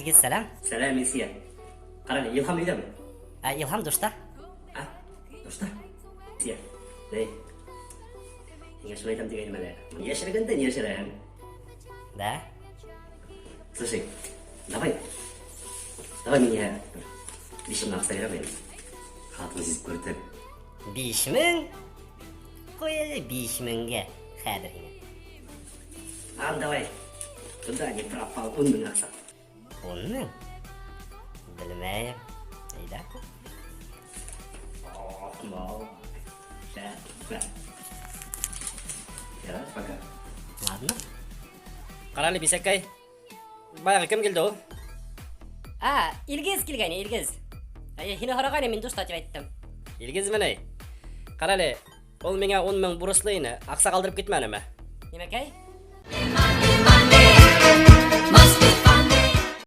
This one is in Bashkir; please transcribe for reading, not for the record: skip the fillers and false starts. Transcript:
Илгиз, сәләм. Сәләм, Илсөйә. Ҡара әле, Илһам өйҙәме? Ә, Илһам душта. А, душта? Илсөйә, эй. Һиңә шуны әйтәм тигәйнем әле. Йәшергәндән йәшерәм. Да? Слушай, давай, давай миңә 5000 аҡса бирәм инде. Ҡатын һиҙеп күрҙе. 5000? Ҡуй әле 5000-гә хәҙер һиңә. Ладно, давай. Туда не пропал, 10 000 аҡса. 10 000? Белмәйем. Әйҙә. Ох, мал. Да. Ярар, пока. Ладно. Ҡара әле, бисәкәй. Баяғы кем килде ул? А, Илгиз килгән, Илгиз. Әй, һине һорағайны, мин душта тип әйттем. Илгизме ни? Ҡара әле, ул миңә 10 000 бурыслы ине. Аҡса ҡалдырып китмәнеме? Нимәкәй? Нимәкәй?